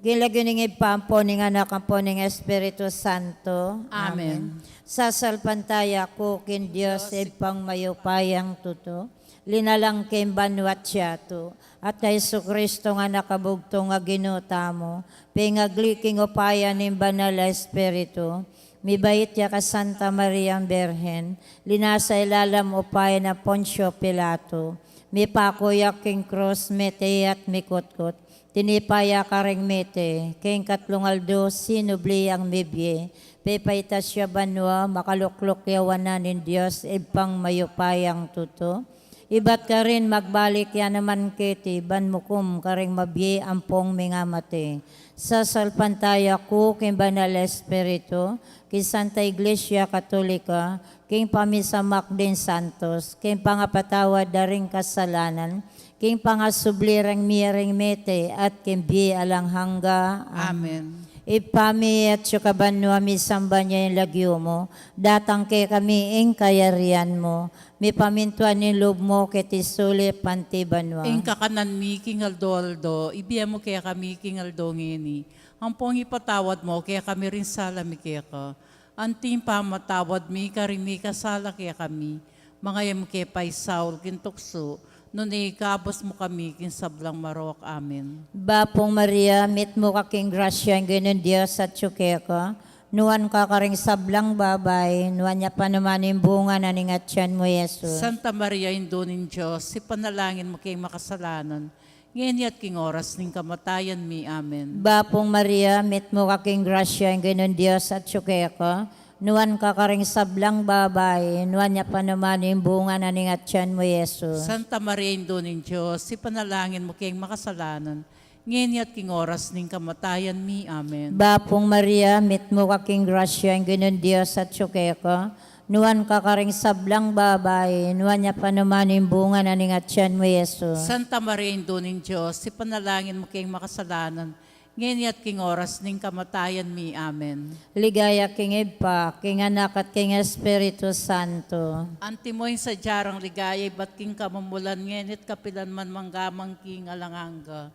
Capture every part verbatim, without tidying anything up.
King lagyu ning Ibpa, ampo ning Anak, ampo ning Espiritu Santo. Amen. Amen. Sasalpantaya ku king Dios, Ibpang mayupayang tutu, linalang king banua't yatu, at kang Jesucristo a Anak a bugtung a Ginu tamu, pengagli king upaya ning Banal a Espiritu, mibait ya kang Santa Mariang Birhen, linasa ilalam upaya nang Poncio Pilato, mipaku ya king krus, mete at mikutkut, tinipa ya karing mete, king katlung aldo sinubli yang mibie, pepaitas ya banua, makalukluk ya wanan ning Dios Ibpang mayupayang tutu. Ibat karin magbalik ya naman keti ban mukum karing mabie ampong mengamate. Sasalpantaya ku king Banal a Espiritu, king Santa Iglesia Katolika, king pamisamak ding santos, king pangapatawad da ring kasalanan, king pangasubli reng mie ring mete, at king bie alang angga. Amen. Ibpa mi, atsu ka banua, misamban ya ing lagyu mu, datang kekami ing kayarian mu, mipamintuan ing lub mu keti sulip anti banua. Ing kakanan mi king aldo-aldo ibie mu kekami king aldo ngeni, ampong ipatawad mu kekami ring sala mi keka, anti ing pamamatawad mi karing mikasala kekami, manga e mu ke paisaul king tuksu, nune ikabus mu kami king sablang marok. Amen. Bapung Maria, mitmu ka king grasya, ing Ginung Dios atsu keka, nuan ka karing sablang babai, nuan ya pa naman ing bunga na ning atian mu, Jesus. Santa Maria, Indu ning Dios, ipanalangin mu keng makasalanan, ngeni at king oras ning kamatayan mi. Amen. Bapung Maria, mitmu ka king grasya, ing Ginung Dios atsu keka, nuan ka karing sablang babai, nuan ya pa naman ing bunga na ning atian mu, Jesus. Santa Maria, Indu ning Dios, ipanalangin mu keng makasalanan, ngeni at king oras ning kamatayan mi. Amen. Bapung Maria, mitmu ka king grasya, ing Ginung Dios atsu keka, nuan ka karing sablang babai, nuan ya pa naman ing bunga na ning atian mu, Jesus. Santa Maria, Indu ning Dios, ipanalangin mu keng makasalanan, ngeni at king oras ning kamatayan mi. Amen. Ligaya king Ibpa, king Anak, at king Espiritu Santo. Antimo ing sadya rang ligaya ibat king kamumulan, ngeni at kapilan man, mangga man king alang angga.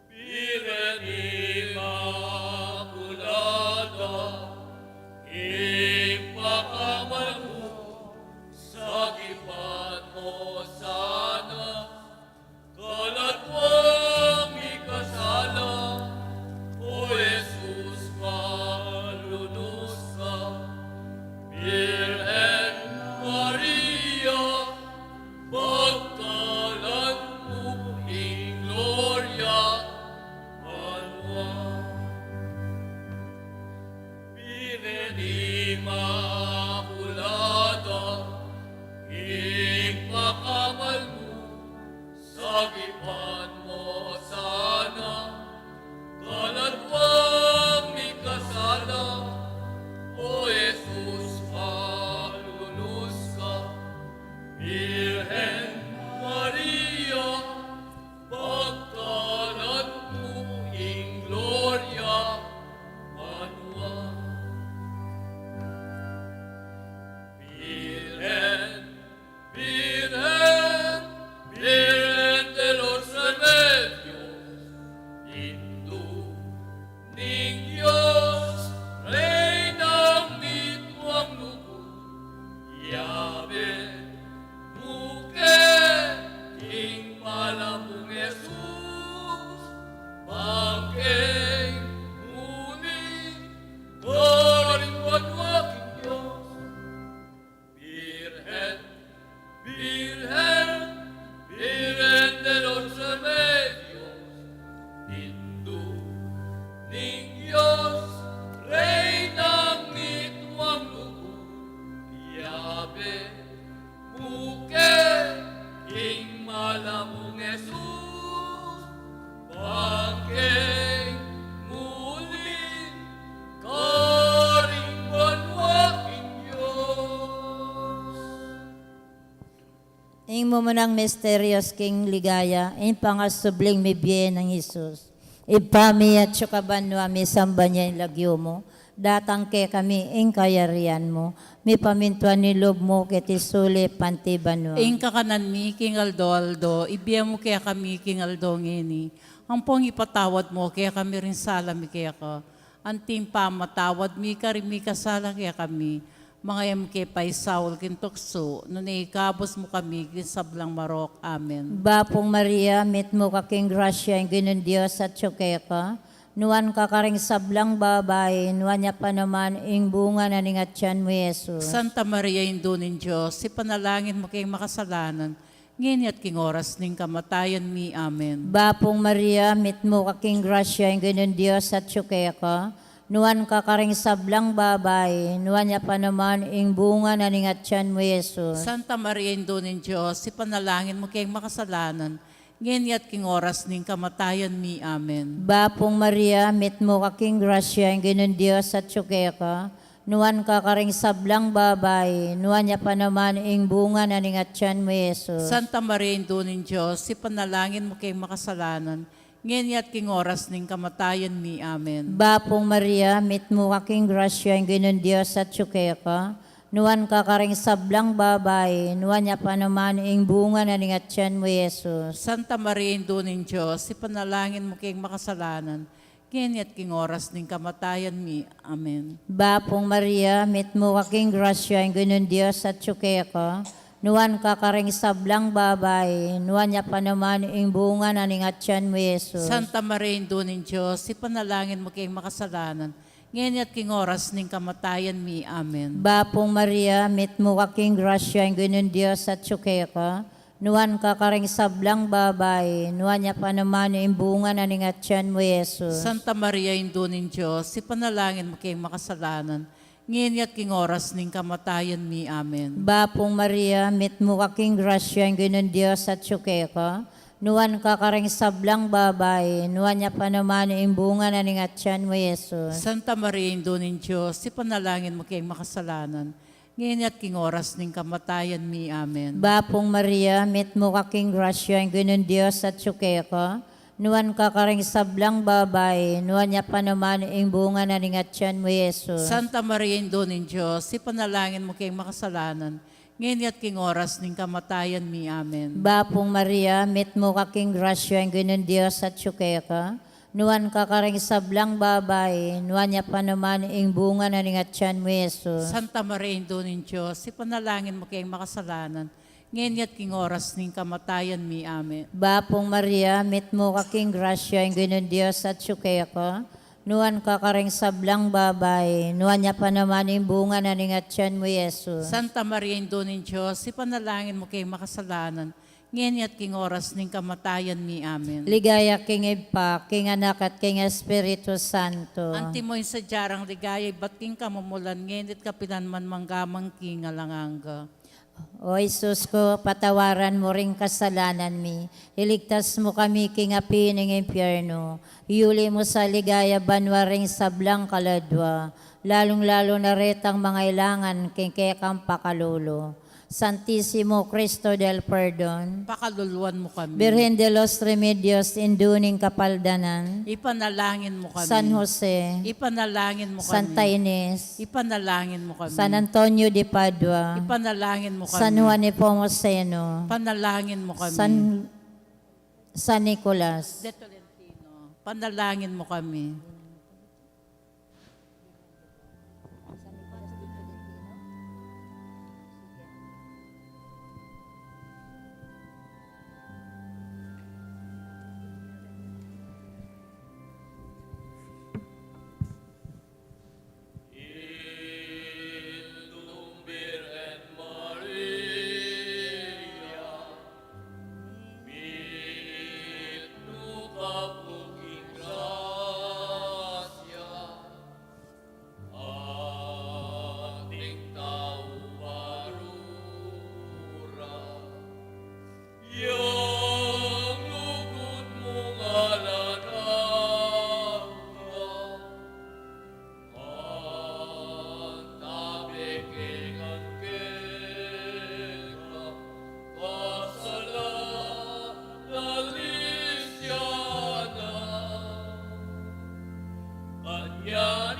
Birhen Imakulada, ing pakamal mu, sagipan mu sana, kaladwang mikasala, O Jesus, malunus ka. Birhen Maria, pagkalan mu ing gloria, banua. Birhen Imakulada, ing pakamal mu, sagipan mu sana, kaladwang mikasala, O Jesus, malunus ka. Birhen Maria, pagkalan mu ing gloria, banua. Birhen, Birhen, Birhen de los Remedios, Indu ning Dios, Reynang mituang lugud, yabe mu ke king malamung Jesus, bangkeng mu ning karing banua king Dios. Birhen, Birhen, Birhen de los Remedios, Indu ning Dios, Reynang mituang lugud, yabe mu ke king malamung Jesus, bangkeng mu ning karing banua king Dios. Ing mumunang misterios king ligaya, ing pangasubling mibie nang Jesus. Ibpa mi, atsu ka banua, misamban ya ing lagyu mu, Datang kekami ing kayarian mu, mipamintuan ing lub mu keti sulip anti banua. Ing kakanan mi king aldo-aldo ibie mu kekami king aldo ngeni. Ampong ipatawad mu kekami ring sala mi keka, anti ing pamamatawad mi karing mikasala kekami. Manga e mu ke paisaul king tuksu, nune ikabus mu kami king sablang marok. Amen. Bapung Maria, mitmu ka king grasya, ing Ginung Dios atyu keka. Nuan ka karing sablang babai, nuan ya pa naman ing bunga na ning atian mu, Jesus. Santa Maria, Indu ning Dios, ipanalangin mu keng makasalanan, ngeni at king oras ning kamatayan mi. Amen. Bapung Maria, mitmu ka king grasya, ing Ginung Dios atyu keka. Nuan ka karing sablang babai, nuan ya pa naman ing bunga na ning atian mu, Jesus. Santa Maria, Indu ning Dios, ipanalangin mu keng makasalanan, ngeni at king oras ning kamatayan mi. Amen. Bapung Maria, mitmu ka king grasya, ing Ginung Dios atyu keka. Nuan ka karing sablang babai, nuan ya pa naman ing bunga na ning atian mu, Jesus. Santa Maria, Indu ning Dios, ipanalangin mu keng makasalanan, ngeni at king oras ning kamatayan mi. Amen. Bapung Maria, mitmu ka king grasya, ing Ginung Dios atyu keka. Nuan ka karing sablang babai, nuan ya pa naman ing bunga na ning atian mu, Jesus. Santa Maria, Indu ning Dios, ipanalangin mu keng makasalanan, ngeni at king oras ning kamatayan mi. Amen. Bapung Maria, mitmu ka king grasya, ing Ginung Dios atyu keka. Nuan ka karing sablang babai, nuan ya pa naman ing bunga na ning atian mu, Jesus. Santa Maria, Indu ning Dios, ipanalangin mu keng makasalanan, ngeni at king oras ning kamatayan mi. Amen. Bapung Maria, mitmu ka king grasya, ing Ginung Dios atyu keka. Nuan ka karing sablang babai, nuan ya pa naman ing bunga na ning atian mu, Jesus. Santa Maria, Indu ning Dios, ipanalangin mu keng makasalanan, ngeni at king oras ning kamatayan mi. Amen. Bapung Maria, mitmu ka king grasya, ing Ginung Dios atyu keka. Nuan ka karing sablang babai, nuan ya pa naman ing bunga na ning atian mu, Jesus. Santa Maria, Indu ning Dios, ipanalangin mu keng makasalanan, ngeni at king oras ning kamatayan mi. Amen. Bapung Maria, mitmu ka king grasya, ing Ginung Dios atyu keka. Nuan ka karing sablang babai, nuan ya pa naman ing bunga na ning atian mu, Jesus. Santa Maria, Indu ning Dios, ipanalangin mu keng makasalanan, ngeni at king oras ning kamatayan mi. Amen. Bapung Maria, mitmu ka king grasya, ing Ginung Dios atyu keka. Nuan ka karing sablang babai, nuan ya pa naman ing bunga na ning atian mu, Jesus. Santa Maria, Indu ning Dios, ipanalangin mu keng makasalanan, ngeni at king oras ning kamatayan mi. Amen. Bapung Maria, mitmu ka king grasya, ing Ginung Dios atyu keka. Nuan ka karing sablang babai, nuan ya pa naman ing bunga na ning atian mu, Jesus. Santa Maria, Indu ning Dios, ipanalangin mu keng makasalanan, ngeni at king oras ning kamatayan mi. Amen. Ligaya king Ibpa, king Anak, at king Espiritu Santo. Antimo ing sadya rang ligaya ibat king kamumulan, ngeni at kapilan man, mangga man king alang angga. O Jesus ku, patawaran mu ring kasalanan mi, iligtas mu kami king api ning impyernu, iyuli mu sa ligaya banua ring sablang kaladua, lalung-lalu na retang mangailangan king kekang pakalulu. Santisimo Cristo del Perdon, pakaluluan mu kami. Birhen de los Remedios, Indu ning Kapaldanan, ipanalangin mu kami. San Jose, ipanalangin mu kami. Santa Ines, ipanalangin mu kami. San Antonio de Padua, ipanalangin mu kami. San Juan Nepomuceno, panalangin mu kami. San, San Nicolas de Tolentino, panalangin mu kami. Ating tau barura, yang lugud mung anak na, antabek ke kan keka, kasalanan lisian na. Kanyang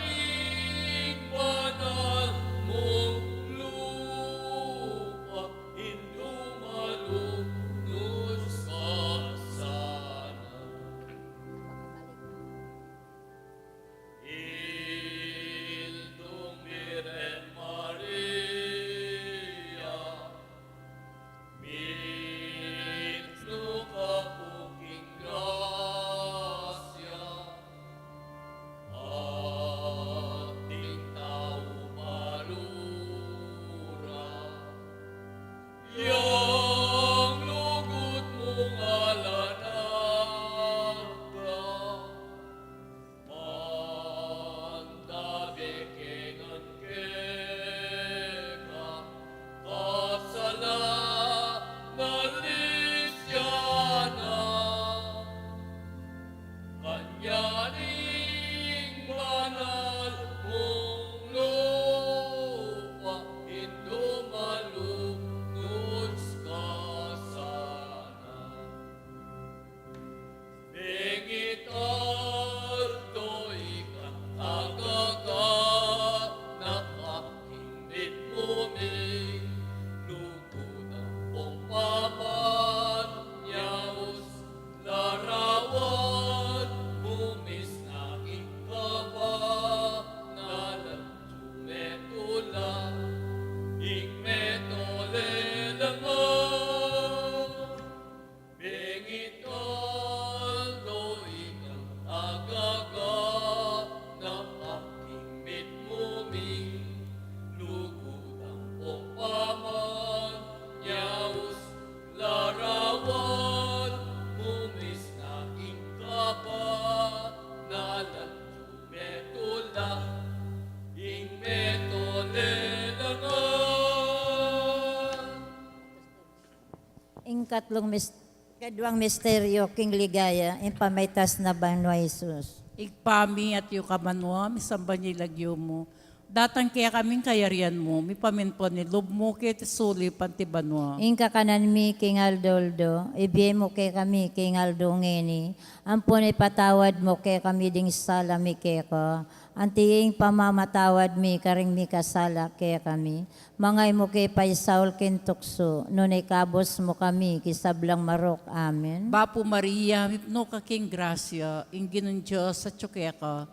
Katlung mis-, kaduang misteryo king ligaya, ing pamaitas na banua Jesus. Ibpa mi, atiu ka banua, misamban ya ing lagyu mu. Datang kekami ing kayarian mu, mipamintuan ing lub mu keti sulip anti banua. Ing kakanan mi king aldo-aldo, ibie mu kekami king aldo ngeni, ampon ipatawad mu kekami ding sala mi keka, anti ing pamamatawad mi karing mikasala kekami. Manga e mu ke paisaul king tuksu, nune ikabus mu kami king sablang marok. Amen. Bapu Maria, mipnu ka king grasya, ing Ginung Dios atyu keka.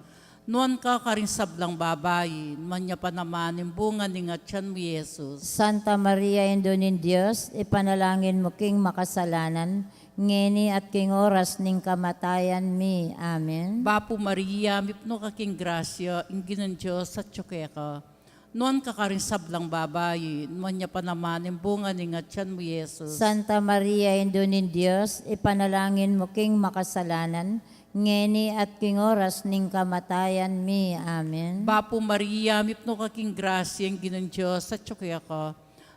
Nuan ka karing sablang babai, nuan ya pa naman ing bunga ning atian mu, Jesus. Santa Maria, Indu ning Dios, ipanalangin mu king makasalanan, ngeni at king oras ning kamatayan mi. Amen. Bapu Maria, mipnu ka king grasya, ing Ginung Dios atyu keka. Nuan ka karing sablang babai, nuan ya pa naman ing bunga ning atian mu, Jesus. Santa Maria, Indu ning Dios, ipanalangin mu king makasalanan, ngeni at king oras ning kamatayan mi. Amen. Bapu Maria, mipnu ka king grasya, ing Ginung Dios atyu keka.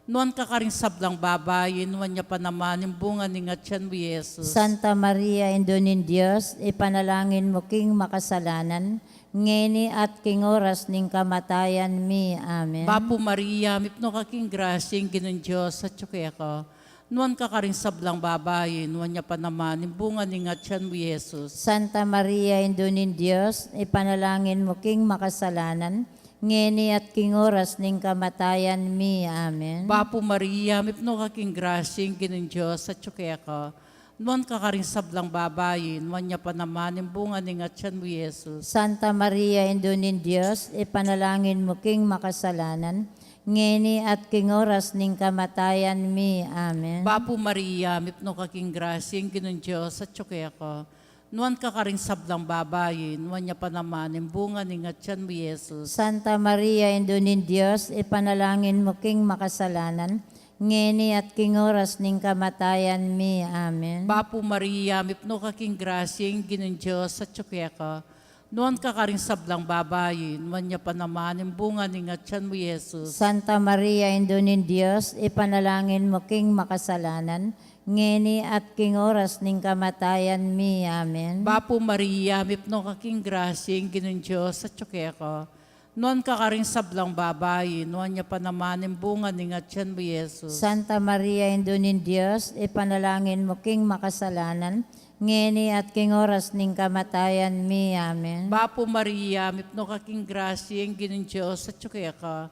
Nuan ka karing sablang babai, nuan ya pa naman ing bunga ning atian mu, Jesus. Santa Maria, Indu ning Dios, ipanalangin mu king makasalanan, ngeni at king oras ning kamatayan mi. Amen. Bapu Maria, mipnu ka king grasya, ing Ginung Dios atyu keka. Nuan ka karing sablang babai, nuan ya pa naman ing bunga ning atian mu, Jesus. Santa Maria, Indu ning Dios, ipanalangin mu king makasalanan, ngeni at king oras ning kamatayan mi. Amen. Bapu Maria, mipnu ka king grasya, ing Ginung Dios atyu keka. Nuan ka karing sablang babai, nuan ya pa naman ing bunga ning atian mu, Jesus. Santa Maria, Indu ning Dios, ipanalangin mu king makasalanan, ngeni at king oras ning kamatayan mi. Amen. Bapu Maria, mipnu ka king grasya, ing Ginung Dios atyu keka. Nuan ka karing sablang babai, nuan ya pa naman ing bunga ning atian mu, Jesus. Santa Maria, Indu ning Dios, ipanalangin mu king makasalanan, ngeni at king oras ning kamatayan mi. Amen. Bapu Maria, mipnu ka king grasya, ing Ginung Dios atyu keka. Nuan ka karing sablang babai, nuan ya pa naman ing bunga ning atian mu, Jesus. Santa Maria, Indu ning Dios, ipanalangin mu king makasalanan, ngeni at king oras ning kamatayan mi. Amen. Bapu Maria, mipnu ka king grasya, ing Ginung Dios atyu keka. Nuan ka karing sablang babai, nuan ya pa naman ing bunga ning atian mu, Jesus. Santa Maria, Indu ning Dios, ipanalangin mu king makasalanan, ngeni at king oras ning kamatayan mi. Amen. Bapu Maria, mipnu ka king grasya, ing Ginung Dios atyu keka.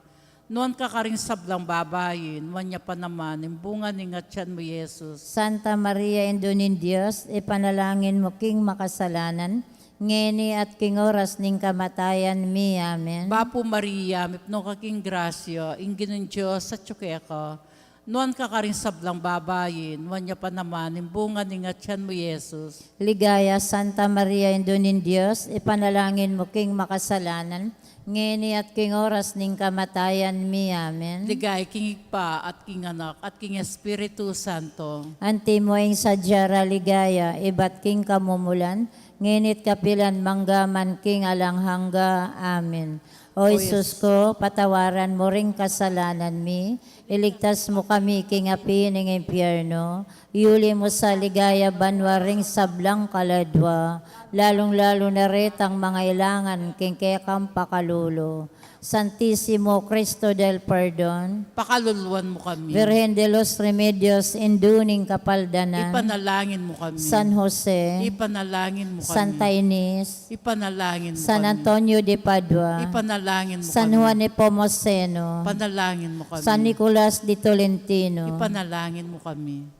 Nuan ka karing sablang babai, nuan ya pa naman ing bunga ning atian mu, Jesus. Santa Maria, Indu ning Dios, ipanalangin mu king makasalanan, ngeni at king oras ning kamatayan mi. Amen. Bapu Maria, mipnu ka king grasya, ing Ginung Dios atyu keka. Nuan ka karing sablang babai, nuan ya pa naman ing bunga ning atian mu, Jesus. Ligaya, Santa Maria, Indu ning Dios, ipanalangin mu king makasalanan, ngeni at king oras ning kamatayan mi. Amen. Ligaya king Ibpa, at king Anak, at king Espiritu Santo. Antimo ing sadya ra ligaya, ibat king kamumulan, ngeni't kapilan man, angga man king alang angga. Amen. O Jesus ko, patawaran mu ring kasalanan mi, iligtas mu kami king api ning impyerno, iuli mu sa ligaya banua ring sablang kaladua, lalung-lalu na retang mangailangan king kekang pakalulu. Santisimo Cristo del Perdon, pakaluluan mu kami. Virgen de los Remedios, Indu ning Kapaldanan, ipanalangin mu kami. San Jose, ipanalangin mu kami. Santa Ines, ipanalangin mu kami. San Antonio de Padua, ipanalangin mu kami. San Juan Nepomuceno, ipanalangin mu kami. San Nicolas de Tolentino, ipanalangin mu kami.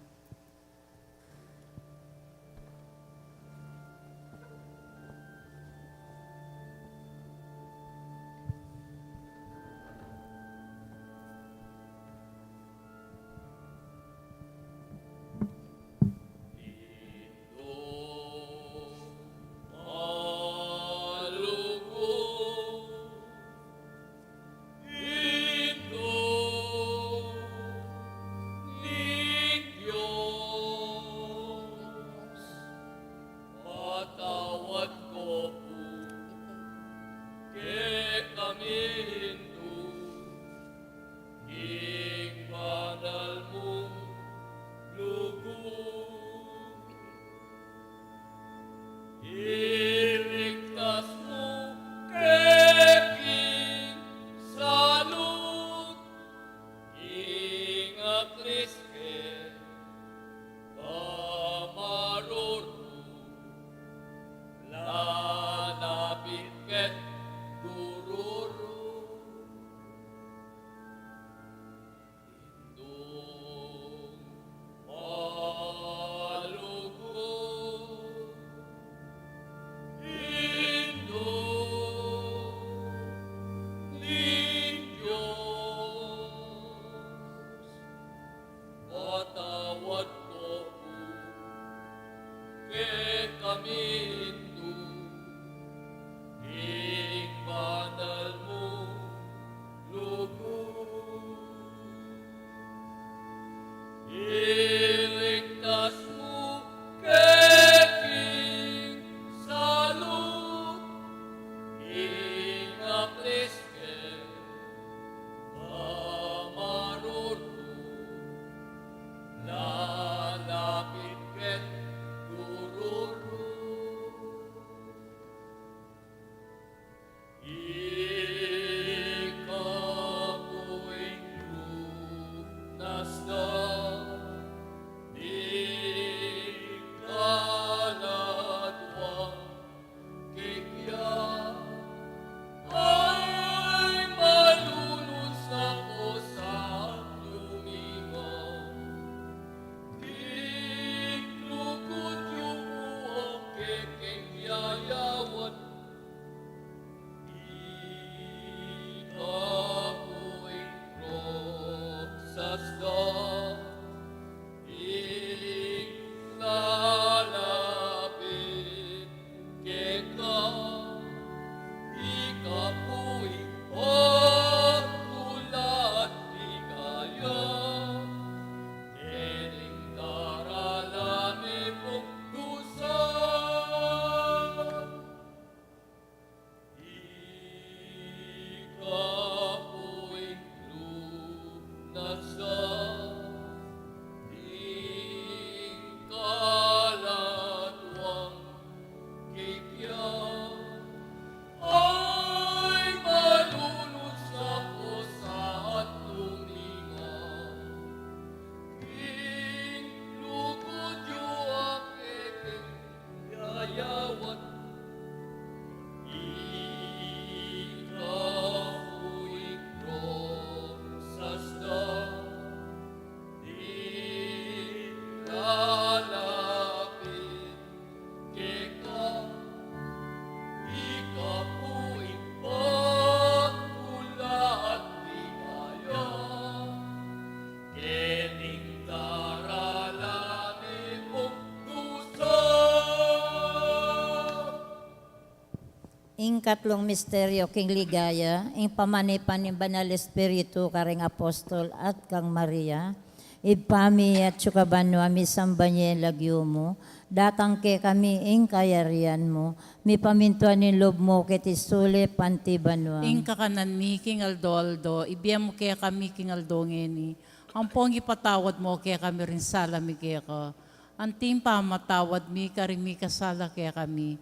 Katlung misteryo king ligaya, ing pamanipan ning Banal Espiritu karing apostol at kang Maria. Ibpa mi, atsu ka banua, misamban ya ing lagyu mu, datang kekami ing kayarian mu, mipamintuan ing lub mu keti sulip anti banua. Ing kakanan mi king aldo-aldo, ibie mu kekami king aldo ngeni, ampong ipatawad mu kekami ring sala mi keka, anti ing pamamatawad mi karing mikasala kekami.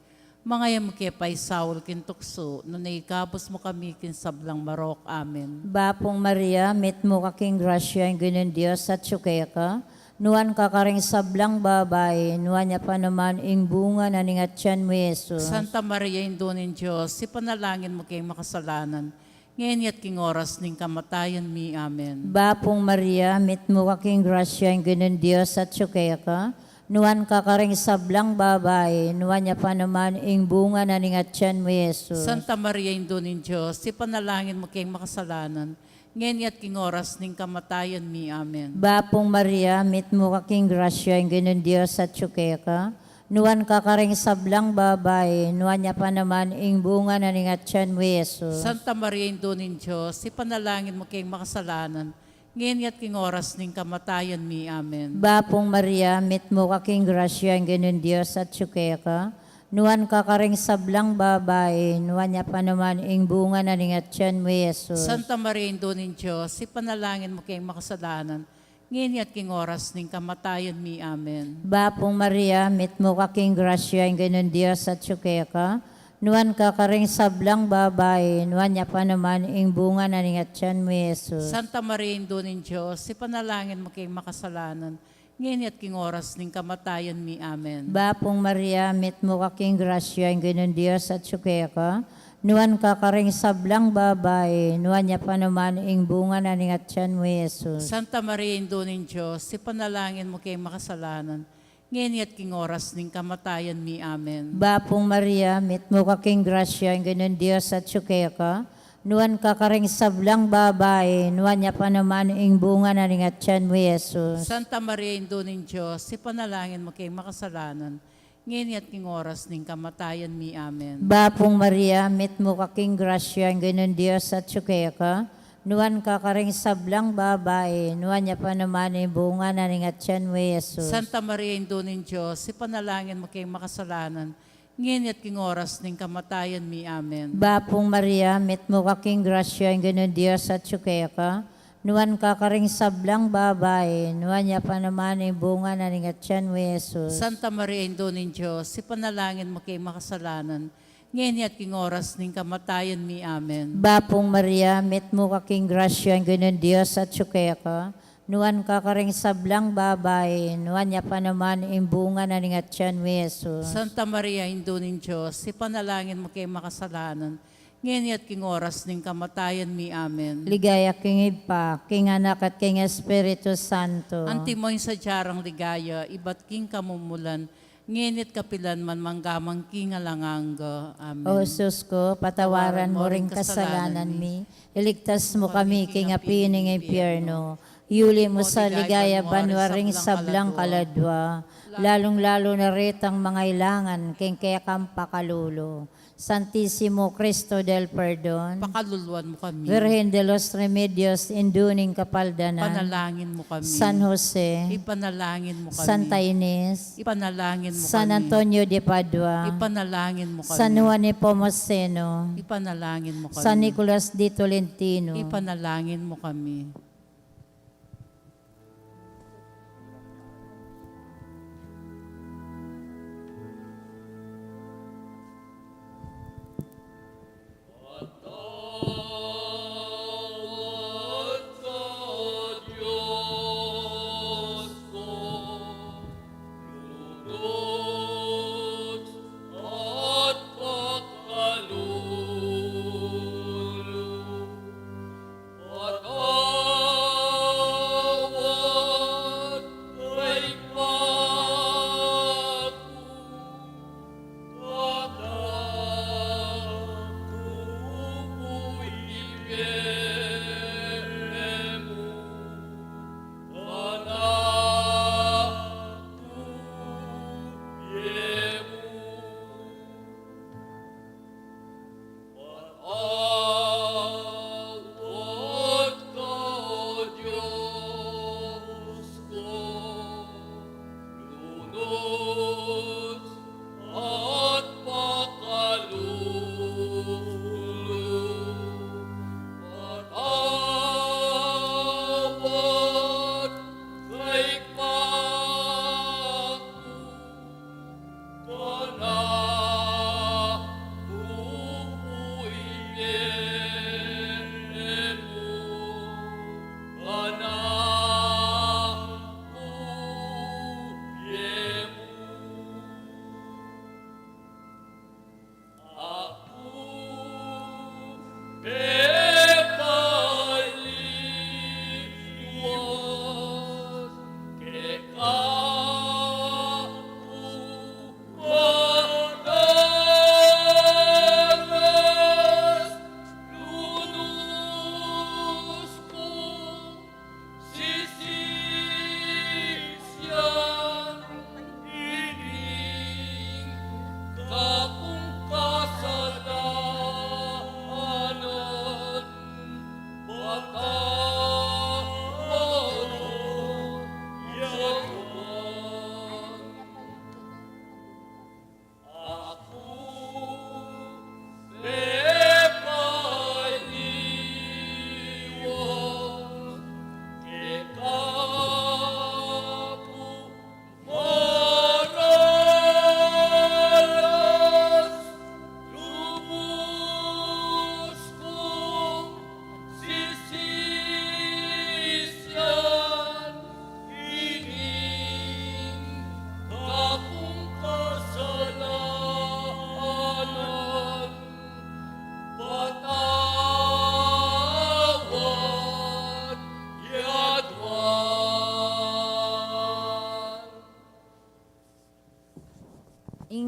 Manga e mu ke paisaul king tuksu, nune ikabus mu kami king sablang marok. Amen. Bapung Maria, mitmu ka king grasya, ing Ginung Dios atsu keka, nuan ka karing sablang babai, nuan ya pa naman ing bunga na ning atian mu, Jesus. Santa Maria, Indu ning Dios, ipanalangin mu keng makasalanan, ngeni at king oras ning kamatayan mi. Amen. Bapung Maria, mitmu ka king grasya, ing Ginung Dios atsu keka, nuan ka karing sablang babai, nuan ya pa naman ing bunga na ning atian mu, Jesus. Santa Maria, Indu ning Dios, ipanalangin mu keng makasalanan, ngeni at king oras ning kamatayan mi. Amen. Bapung Maria, mitmu ka king grasya, ing Ginung Dios atsu keka, nuan ka karing sablang babai, nuan ya pa naman ing bunga na ning atian mu, Jesus. Santa Maria, Indu ning Dios, ipanalangin mu keng makasalanan, ngeni at king oras ning kamatayan mi. Amen. Bapung Maria, mitmu ka king grasya, ing Ginung Dios atsu keka, nuan ka karing sablang babai, nuan ya pa naman ing bunga na ning atian mu, Jesus. Santa Maria, Indu ning Dios, ipanalangin mu keng makasalanan, ngeni at king oras ning kamatayan mi. Amen. Bapung Maria, mitmu ka king grasya, ing Ginung Dios atsu keka, nuan ka karing sablang babai, nuan ya pa naman ing bunga na ning atian mu, Jesus. Santa Maria, Indu ning Dios, ipanalangin mu keng makasalanan, ngeni at king oras ning kamatayan mi. Amen. Bapung Maria, mitmu ka king grasya, ing Ginung Dios atsu keka, nuan ka karing sablang babai, nuan ya pa naman ing bunga na ning atian mu, Jesus. Santa Maria, Indu ning Dios, ipanalangin mu keng makasalanan, ngeni at king oras ning kamatayan mi. Amen. Bapung Maria, mitmu ka king grasya, ing Ginung Dios atsu keka, nuan ka karing sablang babai, nuan ya pa naman ing bunga na ning atian mu, Jesus. Santa Maria, Indu ning Dios, ipanalangin mu keng makasalanan, ngeni at king oras ning kamatayan mi. Amen. Bapung Maria, mitmu ka king grasya, ing Ginung Dios atsu keka, nuan ka karing sablang babai, nuan ya pa naman ing bunga na ning atian mu, Jesus. Santa Maria, Indu ning Dios, ipanalangin mu keng makasalanan, ngeni at king oras ning kamatayan mi. Amen. Bapung Maria, mitmu ka king grasya, ing Ginung Dios atsu keka, nuan ka karing sablang babai, nuan ya pa naman ing bunga na ning atian mu, Jesus. Santa Maria, Indu ning Dios, ipanalangin mu keng makasalanan, ngeni at king oras ning kamatayan mi. Amen. Bapung Maria, mitmu ka king grasya, ing Ginung Dios atsu keka, nuan ka karing sablang babai, nuan ya pa naman ing bunga na ning atian mu, Jesus. Santa Maria, Indu ning Dios, ipanalangin mu keng makasalanan, ngeni at king oras ning kamatayan mi. Amen. Ligaya king Ibpa, king Anak, at king Espiritu Santo. Antimo ing sadya rang ligaya, ibat king kamumulan, ngeni at kapilan man, mangga man king alang angga. Amen. O Jesus ko, patawaran mu ring kasalanan mi, iligtas mu kami king api ning impyerno, yuli mu sa ligaya banua ring sablang kaladua, lalung-lalu na retang mangailangan king kekang pakalulu. Santisimo Cristo del Perdon, pakaluluan mu kami. Virgen de los Remedios, Indu ning Kapaldanan, panalangin mu kami. San Jose, ipanalangin mu kami. Santa Ines, ipanalangin mu kami. San Antonio de Padua, ipanalangin mu kami. San Juan Nepomuceno, ipanalangin mu kami. San Nicolas de Tolentino, ipanalangin mu kami.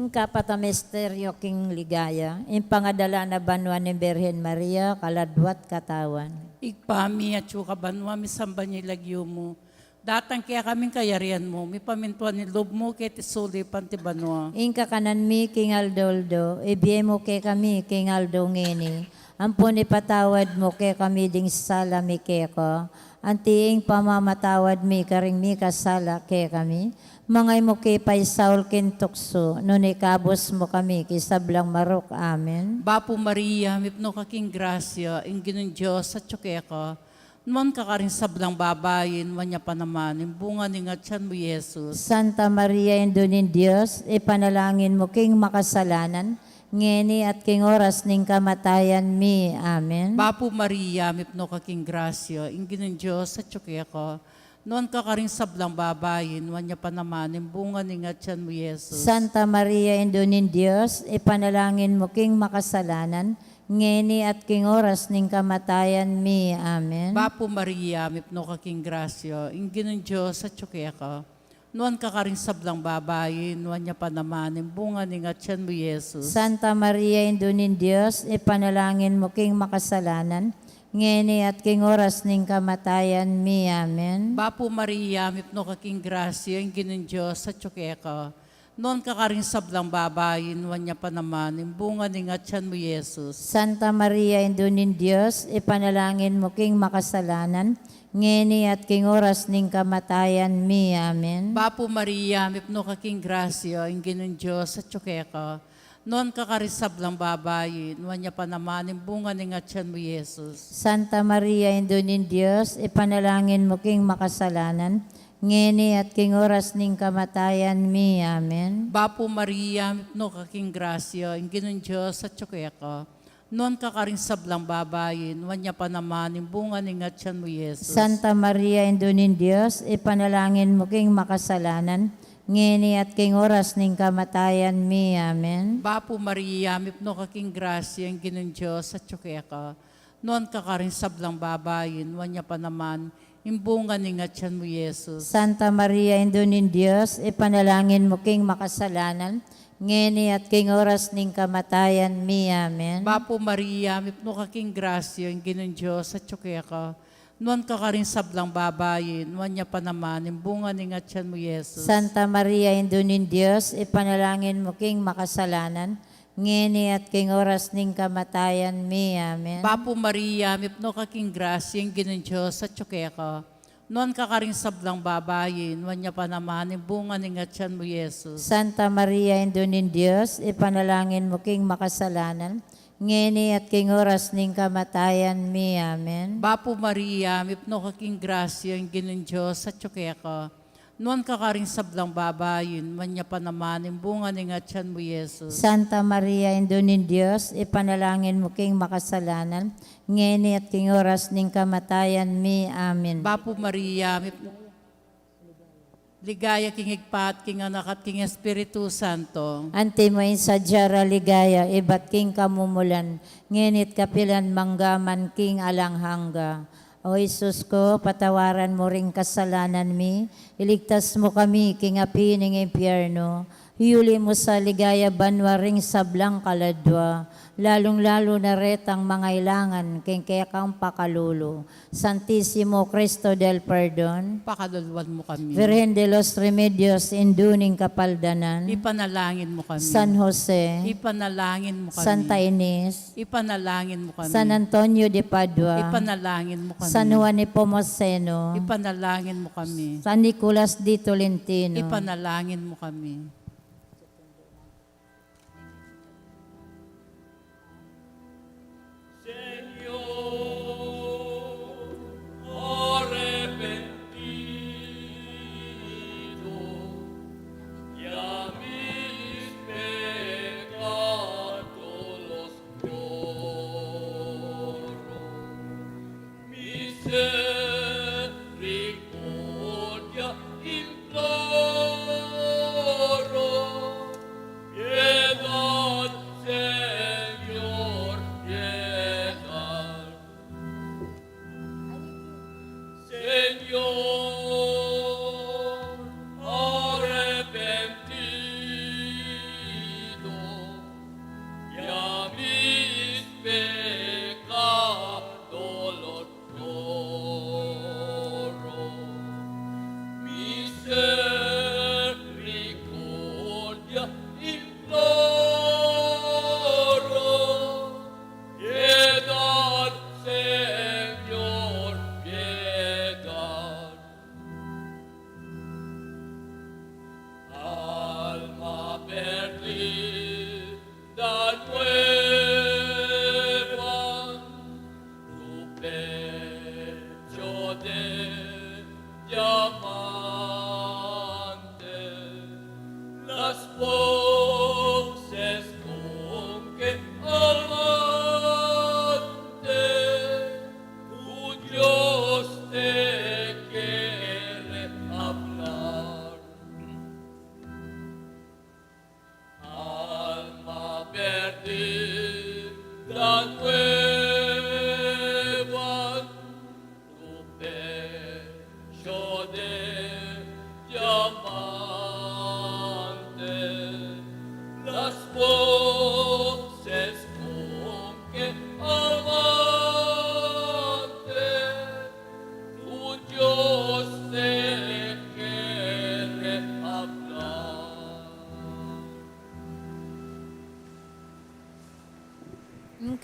Kapat a misteryo king ligaya, ing pangadala na banua ning Birhen Maria, kaladwa't katawan. Ibpa mi, atsu ka banua, misamban ya ing lagyu mu. Datang kekami ing kayarian mu, mipamintuan ing lub mu keti sulip anti banua. Ing kakanan mi king aldo-aldo, ibie mu kekami king aldo ngeni. Ampon ipatawad mu kekami ding sala mi keka, anti ing pamamatawad mi karing mikasala kekami. Manga e mu ke paisaul king tuksu, nune ikabus mu kami king sablang marok. Amen. Bapu Maria, mipnu ka king grasya, ing Ginung Dios atyu keka. Nuan ka karing sablang babai, nuan ya pa naman ing bunga ning atian mu, Jesus. Santa Maria, Indu ning Dios, ipanalangin mu king makasalanan, ngeni at king oras ning kamatayan mi. Amen. Bapu Maria, mipnu ka king grasya, ing Ginung Dios atyu keka. Nuan ka karing sablang babai, nuan ya pa naman ing bunga ning atian mu, Jesus. Santa Maria, Indu ning Dios, ipanalangin mu king makasalanan, ngeni at king oras ning kamatayan mi. Amen. Bapu Maria, mipnu ka king grasya, ing Ginung Dios atyu keka. Nuan ka karing sablang babai, nuan ya pa naman ing bunga ning atian mu, Jesus. Santa Maria, Indu ning Dios, ipanalangin mu king makasalanan, ngeni at king oras ning kamatayan mi. Amen. Bapu Maria, mipnu ka king grasya, ing Ginung Dios atyu keka. Nuan ka karing sablang babai, nuan ya pa naman ing bunga ning atian mu, Jesus. Santa Maria, Indu ning Dios, ipanalangin mu king makasalanan, ngeni at king oras ning kamatayan mi. Amen. Bapu Maria, mipnu ka king grasya, ing Ginung Dios atyu keka. Nuan ka karing sablang babai, nuan ya pa naman ing bunga ning atian mu, Jesus. Santa Maria, Indu ning Dios, ipanalangin mu king makasalanan, ngeni at king oras ning kamatayan mi. Amen. Bapu Maria, mipnu ka king grasya, ing Ginung Dios atyu keka. Nuan ka karing sablang babai, nuan ya pa naman ing bunga ning atian mu, Jesus. Santa Maria, Indu ning Dios, ipanalangin mu king makasalanan, ngeni at king oras ning kamatayan mi. Amen. Bapu Maria, mipnu ka king grasya, ing Ginung Dios atyu keka. Nuan ka karing sablang babai, nuan ya pa naman ing bunga ning atian mu, Jesus. Santa Maria, Indu ning Dios, ipanalangin mu king makasalanan, ngeni at king oras ning kamatayan mi. Amen. Bapu Maria, mipnu ka king grasya, ing Ginung Dios atyu keka. Nuan ka karing sablang babai, nuan ya pa naman ing bunga ning atian mu, Jesus. Santa Maria, Indu ning Dios, ipanalangin mu king makasalanan, ngeni at king oras ning kamatayan mi. Amen. Bapu Maria, mipnu ka king grasya, ing Ginung Dios atyu keka. Nuan ka karing sablang babai, nuan ya pa naman ing bunga ning atian mu, Jesus. Santa Maria, Indu ning Dios, ipanalangin mu king makasalanan, ngeni at king oras ning kamatayan mi. Amen. Bapu Maria, mipnu ka king grasya, ing Ginung Dios atyu keka. Nuan ka karing sablang babai, nuan ya pa naman ing bunga ning atian mu, Jesus. Santa Maria, Indu ning Dios, ipanalangin mu king makasalanan, ngeni at king oras ning kamatayan mi. Amen. Bapu Maria, mip-, ligaya king Ibpa at king Anak at king Espiritu Santo. Antimo ing sadya ra ligaya, ibat king kamumulan, ngeni't kapilan mangga man king alang angga. O Jesus ku, patawaran mu ring kasalanan mi, iligtas mu kami king api ning impyernu, iuli mu sa ligaya banua ring sablang kaladua, lalung-lalu na retang mangailangan king kekang pakalulu. Santisimo Cristo del Perdon, pakaluluan mu kami. Virgen de los Remedios, Indu ning Kapaldanan, ipanalangin mu kami. San Jose, ipanalangin mu kami. Santa Ines, ipanalangin mu kami. San Antonio de Padua, ipanalangin mu kami. San Juan Nepomuceno, ipanalangin mu kami. San Nicolas de Tolentino, ipanalangin mu kami. Señor, arrepentido, ya mis pecados lloro. Misericordia imploro,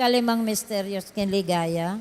Kalimang misteryos king ligaya,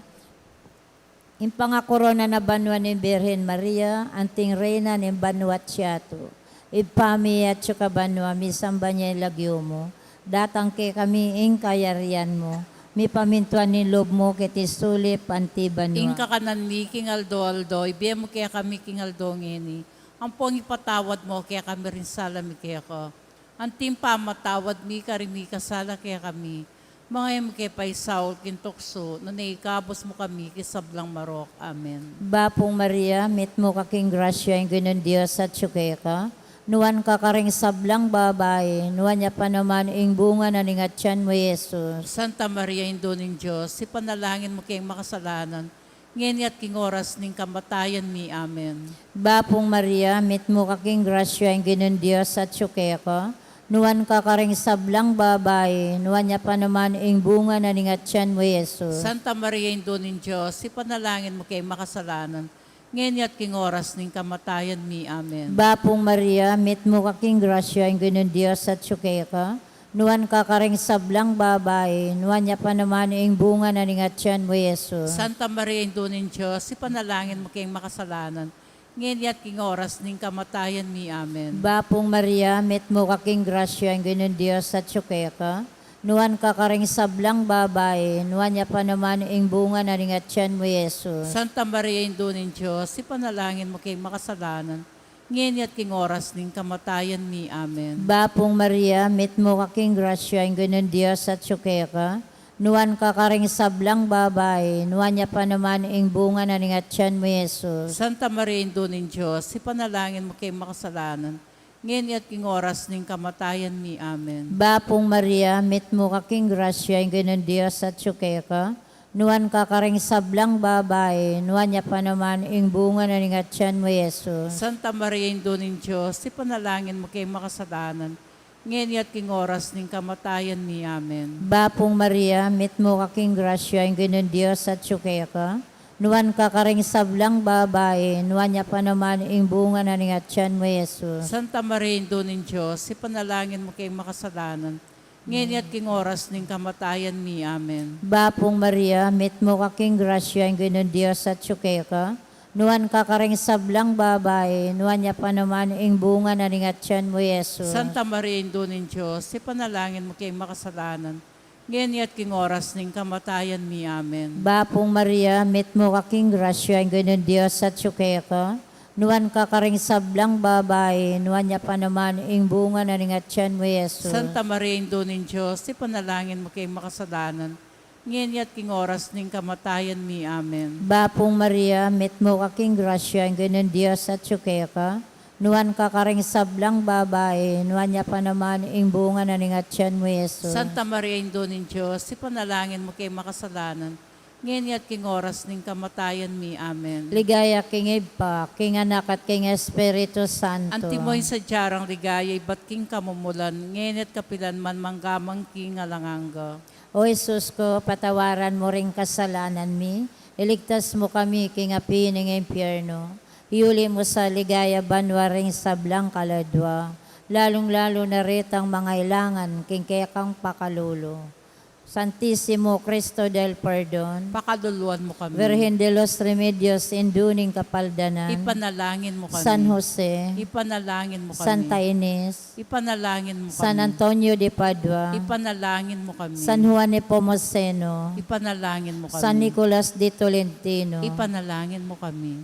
ing pangakorona na banua ning Birhen Maria, anting Reyna ning banua't yatu. Ibpa mi, atsu ka banua, misamban ya ing lagyu mu, datang kekami ing kayarian mu, mipamintuan ing lub mu keti sulip anti banua. Ing kakanan mi king aldo-aldo ibie mu kekami king aldo ngeni. Ampong ipatawad mu kekami ring sala mi keka, anti ing pamamatawad mi karing mikasala kekami. Manga e mu ke paisaul king tuksu, nune ikabus mu kami king sablang marok. Amen. Bapu Maria, mitmu ka king grasya, ing Ginung Dios atsu keka. Nuan ka karing sablang babai, nuan ya pa naman ing bunga na ning atian mu, Jesus. Santa Maria, Indu ning Dios, ipanalangin mu keng makasalanan, ngeni at king oras ning kamatayan mi. Amen. Bapu Maria, mitmu ka king grasya, ing Ginung Dios atsu keka. Nuan ka karing sablang babai, nuan ya pa naman ing bunga na ning atian mu, Jesus. Santa Maria, Indu ning Dios, ipanalangin mu keng makasalanan, ngeni at king oras ning kamatayan mi. Amen. Bapu Maria, mitmu ka king grasya, ing Ginung Dios atsu keka. Nuan ka karing sablang babai, nuan ya pa naman ing bunga na ning atian mu, Jesus. Santa Maria, Indu ning Dios, ipanalangin mu keng makasalanan, ngeni at king oras ning kamatayan mi. Amen. Bapu Maria, mitmu ka king grasya, ing Ginung Dios atsu keka. Nuan ka karing sablang babai, nuan ya pa naman ing bunga na ning atian mu, Jesus. Santa Maria, Indu ning Dios, ipanalangin mu keng makasalanan, ngeni at king oras ning kamatayan mi. Amen. Bapu Maria, mitmu ka king grasya, ing Ginung Dios atsu keka. Nuan ka karing sablang babai, nuan ya pa naman ing bunga na ning atian mu, Jesus. Santa Maria, Indu ning Dios, ipanalangin mu keng makasalanan, ngeni at king oras ning kamatayan mi. Amen. Bapu Maria, mitmu ka king grasya, ing Ginung Dios atsu keka. Nuan ka karing sablang babai, nuan ya pa naman ing bunga na ning atian mu, Jesus. Santa Maria, Indu ning Dios, ipanalangin mu keng makasalanan, ngeni at king oras ning kamatayan mi. Amen. Bapu Maria, mitmu ka king grasya, ing Ginung Dios atsu keka. Nuan ka karing sablang babai, nuan ya pa naman ing bunga na ning atian mu, Jesus. Santa Maria, Indu ning Dios, ipanalangin mu keng makasalanan, ngeni at king oras ning kamatayan mi. Amen. Bapu Maria, mitmu ka king grasya, ing Ginung Dios atsu keka. Nuan ka karing sablang babai, nuan ya pa naman ing bunga na ning atian mu, Jesus. Santa Maria, Indu ning Dios, ipanalangin mu keng makasalanan, ngeni at king oras ning kamatayan mi. Amen. Bapu Maria, mitmu ka king grasya, ing Ginung Dios atsu keka. Nuan ka karing sablang babai, nuan ya pa naman ing bunga na ning atian mu, Jesus. Santa Maria, Indu ning Dios, ipanalangin mu keng makasalanan, ngeni at king oras ning kamatayan mi. Amen. Bapu Maria, mitmu ka king grasya, ing Ginung Dios atsu keka. Nuan ka karing sablang babai, nuan ya pa naman ing bunga na ning atian mu, Jesus. Santa Maria, Indu ning Dios, ipanalangin mu keng makasalanan, ngeni at king oras ning kamatayan mi. Amen. Ligaya king Ibpa, king Anak, at king Espiritu Santo. Antimo ing sadya rang ligaya ibat king kamumulan, ngeni at kapilan man, mangga man king alang angga. O Jesus ko, patawaran mu ring kasalanan mi, iligtas mu kami king api ning impyerno, iuli mu sa ligaya banua ring sablang kaladua, lalung-lalu na retang mangailangan king kekang pakalulu. Santisimo Cristo del Perdon, pakaluluan mu kami. Virgen de los Remedios, Indu ning Kapaldanan, ipanalangin mu kami. San Jose, ipanalangin mu kami. Santa Ines, ipanalangin mu kami. San Antonio de Padua, ipanalangin mu kami. San Juan Nepomuceno, ipanalangin mu kami. San Nicolas de Tolentino, ipanalangin mu kami.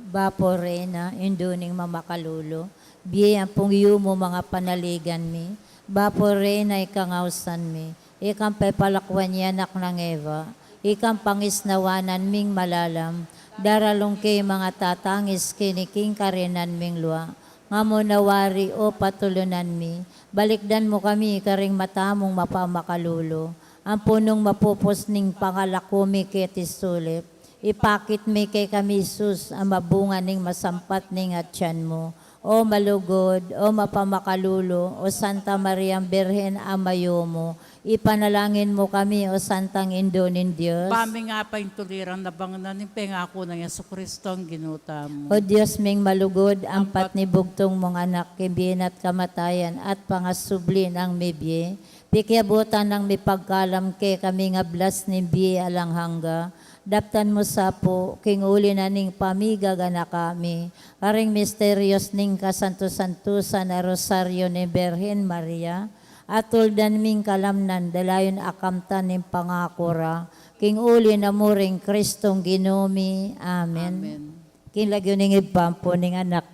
Bapu Reyna, Indu ning mamakalulu, bie ampong yumu manga panaligan mi. Bapu Reyna, ikang ausan mi, ikang pepalakuan yang anak nang Eva, ikang pangisnawanan ming malalam, daralung ke manga tatangis keni king karinan ming lua. Nga mu na wari, o patulunan mi, balikdan mu kami karing mata mung mapamakalulu, ampon nung mapupus ning pangalaku mi keti sulip, ipakit me kekami i Jesus a mabunga ning masampat ning atian mu. O malugud, o mapamakalulu, o Santa Mariang Birhen a mayumu, ipanalangin mu kami, o Santang Indu ning Dios. Ba ming apaintuliran na bang na ning pengaku nang Jesucristo a Ginu tamu. O Dios ming malugud, ampat ni bugtung mung anak, king bie na at kamatayan at pangasubli nang mibie, pikiabutan nang mipagkalam kekami ing ablas ning bie alang angga. Daptan mu sa pu, king uli na ning pamigaganaka mi karing misterios ning kasantu-santusan a Rosario ning Birhen Maria, at tuldan ming kalamnan da layun akamtan ning pangaku ra, king uli na mu ring Kristong Ginu mi. Amen. Amen. King lagyu ning Ibpa, ampo ning Anak,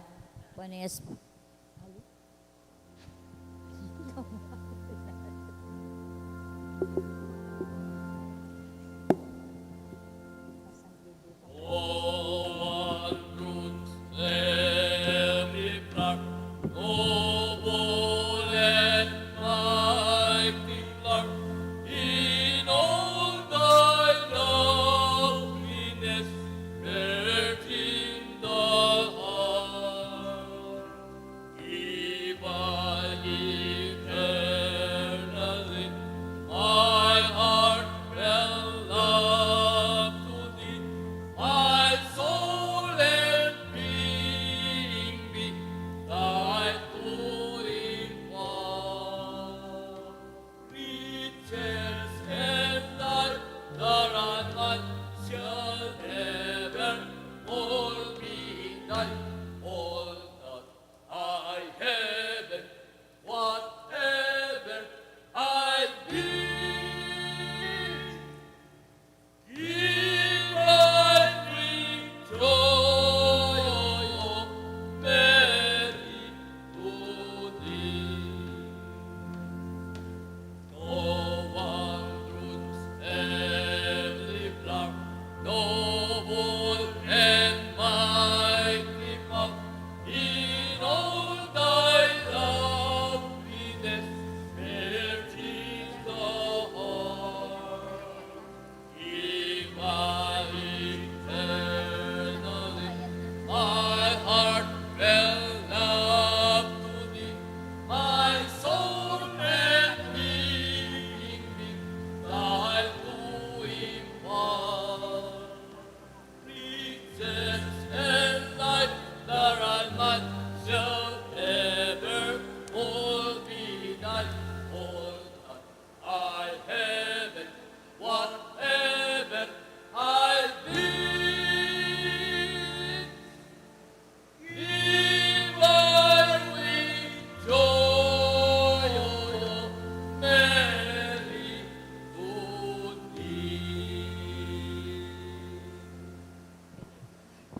ampo ning Espiritu.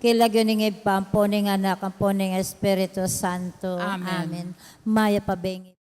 King lagyu ning Ibpa, ampo ning Anak, ampo ning Espiritu Santo. Amen. Amen. Mayap a bengi.